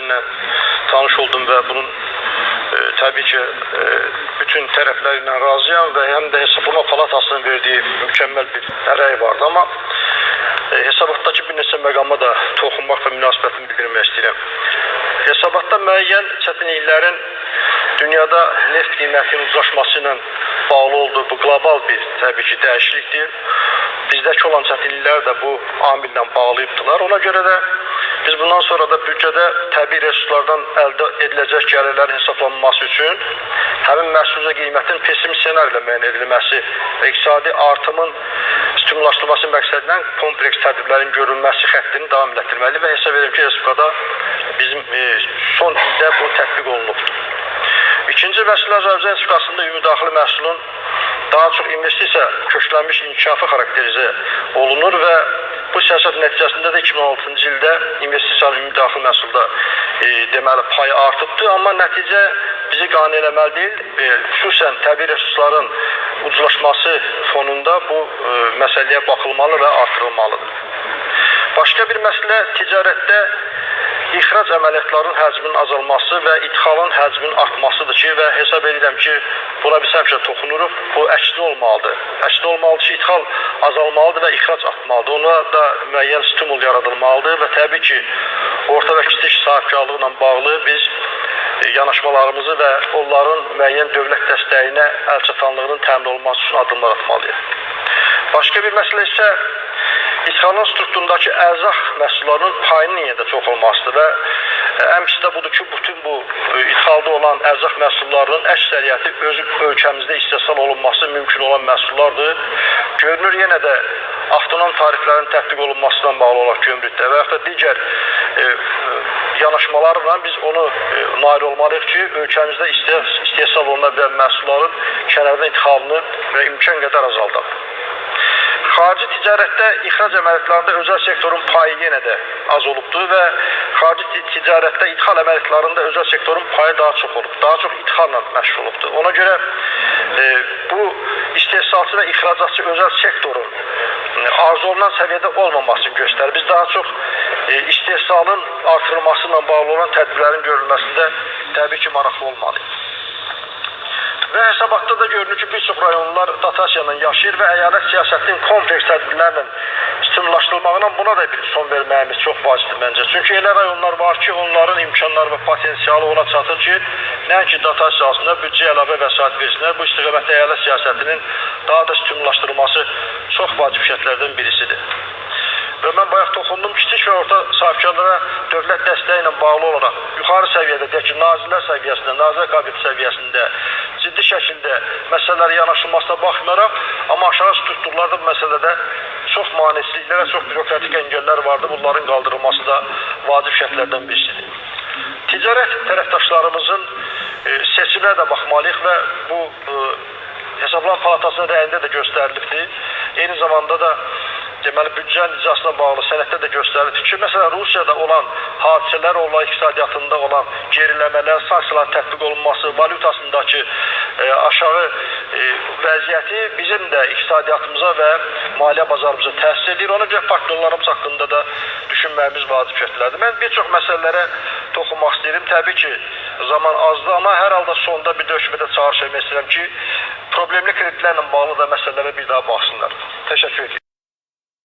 mətninlə tanış oldum və bunun təbii ki, bütün tərəfləri ilə razıyam və həm də Hesablama Palatasının verdiyi mükəmməl bir rəy vardı. Amma hesabatdakı bir neçə məqama da toxunmaq və münasibətimi bildirmək istəyirəm. Hesabatda müəyyən çətinliklərin dünyada neft qiymətinin ucuzlaşması ilə bağlı olduğu bu qlobal bir təbii ki, dəyişiklikdir. Bizdəki olan çətinliklər də bu amillə bağlayıbdılar. Ona görə də biz bundan sonra da büdcədə təbii resurslardan əldə ediləcək gəlirlərin hesablanması üçün həmin məhsulca qiymətin pessimist ssenari ilə müəyyən edilməsi və iqtisadi artımın stimullaşdırılması məqsədilə kompleks tədbirlərin görülməsi xəttini davam elətdirməli və hesab edirəm ki, Respublikada bizim son ildə bu tətbiq olunubdur. İkinci məsələ, Azərbaycan Respublikasında ümumi daxili məhsulun daha çox investisiya köklənmiş inkişafı xarakterizə olunur və bu siyasət nəticəsində də 2016-cı ildə investisiyanın ümumi daxili məhsulda deməli payı artıbdır, amma nəticə bizi qane eləməli deyil. Xüsusən təbii resursların ucuzlaşması fonunda bu məsələyə baxılmalı və artırılmalıdır. Başqa bir məsələ ticarətdə ixrac əməliyyatlarının həcminin azalması və idxalın həcminin artmasıdır ki, və hesab edirəm ki, buna biz həmişə toxunuruq, bu əksinə olmalıdır. Əksinə olmalıdır ki, idxal azalmalıdır və ixrac artmalıdır. Ona da müəyyən stimul yaradılmalıdır və təbii ki, orta və kiçik sahibkarlığı ilə bağlı biz yanaşmalarımızı və onların müəyyən dövlət dəstəyinə əlçatanlığının təmin olunması üçün addımlar atmalıyıq. Başqa bir məsələ isə idxalın strukturundakı ərzaq məhsullarının payının yenə də çox olmasıdır və ən pisi də budur ki, bütün bu idxalda olan ərzaq məhsullarının əksəriyyəti öz ölkəmizdə istehsal olunması mümkün olan məhsullardır. Görünür yenə də avtonom tariflərin tətbiq olunmasından bağlı olaraq gömrükdə və yaxud da digər yanaşmalarla biz onu nail olmalıyıq ki, ölkəmizdə istehsal oluna bilən məhsulların kənardan idxalını və imkan qədər azaldaq. Xarici ticarətdə ixrac əməliyyatlarında özəl sektorun payı yenə də az olubdur və xarici ticarətdə idxal əməliyyatlarında özəl sektorun payı daha çox olub, daha çox idxalla məşğul olubdur. Ona görə bu istehsalçı və ixracatçı özəl sektorun arzu olunan səviyyədə olmamasını göstərir. Biz daha çox istehsalın artırılması ilə bağlı olan tədbirlərin görülməsində təbii ki, maraqlı olmalıyıq. Və hesabatda da görünür ki, bir çox rayonlar dotasiya ilə yaşayır və əyalət siyasətinin kompleks tədbirlərlə stimullaşdırılmağına buna da bir son verməyimiz çox vacibdir məncə. Çünki elə rayonlar var ki, onların imkanları və potensialı ona çatır ki, nəinki dotasiya alsınlar, büdcəyə əlavə vəsait versinlər. Bu istiqamətdə əyalət siyasətinin daha da stimullaşdırılması çox vacib şərtlərdən birisidir. Və mən bayaq toxundum, kiçik və orta sahibkarlara dövlət dəstəyi ilə bağlı olaraq yuxarı səviyyədə, deyək ki, nazirlər səviyyəsində, Nazirlər Kabineti səviyyəsində ciddi şəkildə məsələlərə yanaşılmasına baxmayaraq, amma aşağı strukturlarda bu məsələdə çox maneçiliklər və çox bürokratik əngəllər vardı. Bunların qaldırılması da vacib şərtlərdən birisidir. Ticarət tərəfdaşlarımızın seçiminə də baxmalıyıq və bu Hesablama Palatasının rəyində də göstərilibdir. Eyni zamanda da deməli, büdcənin icrasına bağlı sənəddə də göstərilibdir ki, məsələn, Rusiyada olan hadisələr, olan iqtisadiyyatında olan geriləmələr, sanksiyaların tətbiq olunması, valyutasındakı aşağı vəziyyəti bizim də iqtisadiyyatımıza və maliyyə bazarımıza təsir edir. Ona görə partnyorlarımız haqqında da düşünməyimiz vacib şərtlərdir. Mən bir çox məsələlərə toxunmaq istəyirəm. Təbii ki, zaman azdır, amma hər halda sonda bir döşmədə çağırış etmək istəyirəm ki, problemli kreditlərlə bağlı da məsələlərə bir daha baxsınlar. Təşəkkür edirəm.